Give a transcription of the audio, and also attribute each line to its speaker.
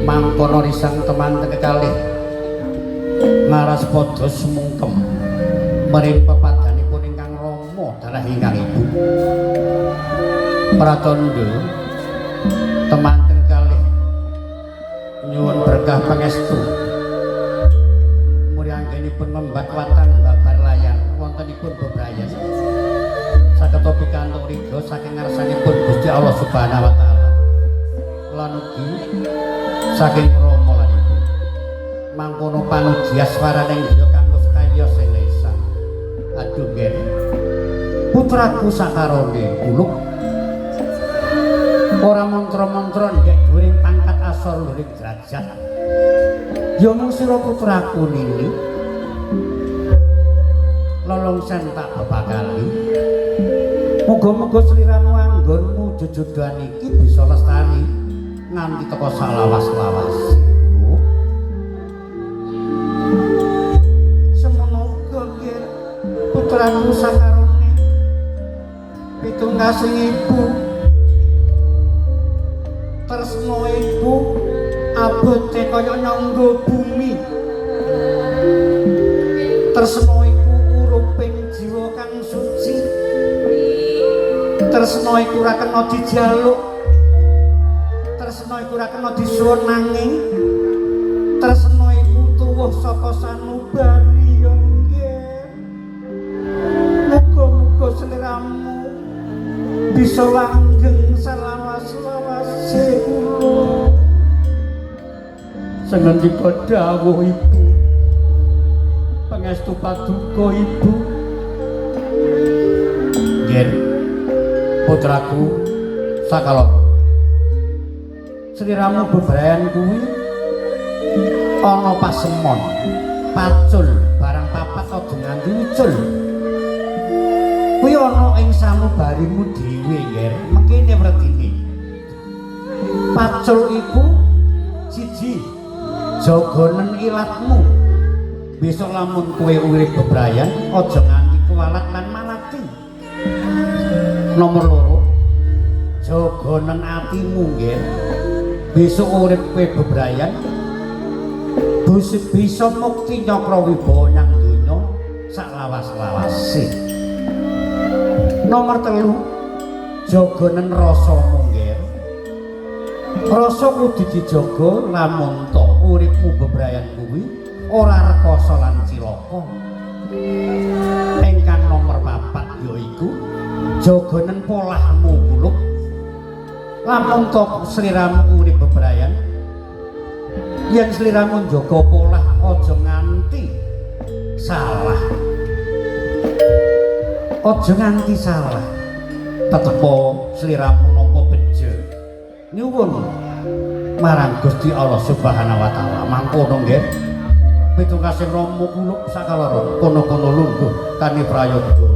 Speaker 1: Mangkono risang teman kekalih ngaras padha sumungkem mring pepadanipun ingkang rama dalah ingkang ibu. Pratandha temanten kalih nyuwun berkah pangestu muri anggenipun membat watan babar layar wontenipun bebrayan saged pikantuk ridho saking ngarsanipun Gusti Allah Subhanahu wa taala lan ugi saking rama lan ibu. Mangkono panuji aswaraning griya kang wis kaya sing lesan. Aduh nggih. Putraku sakarone uluk ora mantra-mantra ndek dhuwuring pangkat asor luhuring derajat. Ya mung sira putraku nini. Lolongsen tak bebakali. Muga-muga sliramu anggonmu jejodohan iki bisa lestari nganti teka salawas-lawase. Semono uga nggih putraku sakarone pitung kasih ibu tresna ibu abote kaya nyangga bumi. Tresna iku uruping jiwa kang suci. Tresna iku ora kena dijaluk. Tresna iku ora kena disuwun nanging tresna iku tuwuh saka sanubari ya nggih. Muga-muga sliramu bisa langgeng salawas-lawase kula. Sengendika dawuh ibu, pangestu paduka ibu. Nggih, putraku sakaloro. Sliramu bebrayan kuwi ana pasemon, pacul, barang papat aja nganti ucul. Kuwi ana ing sanubarimu dhewe, nggih. Mengkene wredine. Pacul iku siji, jagonen ilatmu. Besok lamun kowe urip bebrayan aja nganti kuwalat lan malati. Nomor loro, jagonen atimu, nggih. Besok urip kowe bebrayan bisa mukti nyakra wibawa nyang donya saklawas-lawase. Nomor telu, jagonen rasamu, nggih. Rasa kudu dijaga lamun ta uripmu bebrayan kuwi ora rekoso lan cilaka. Ingkang nomor papat yaiku jagonen polahmu kuluk. Lamun ta sliramu urip bebrayan, yen sliramu njaga polah aja nganti salah. Aja nganti salah. Tetepo sliramu nampa bejo. Nyuwun marang Gusti Allah Subhanahu wa taala. Mangkono nggih. Pitung kasih Rama kuluk sakaloro kono-kono lungguh kani prayoga.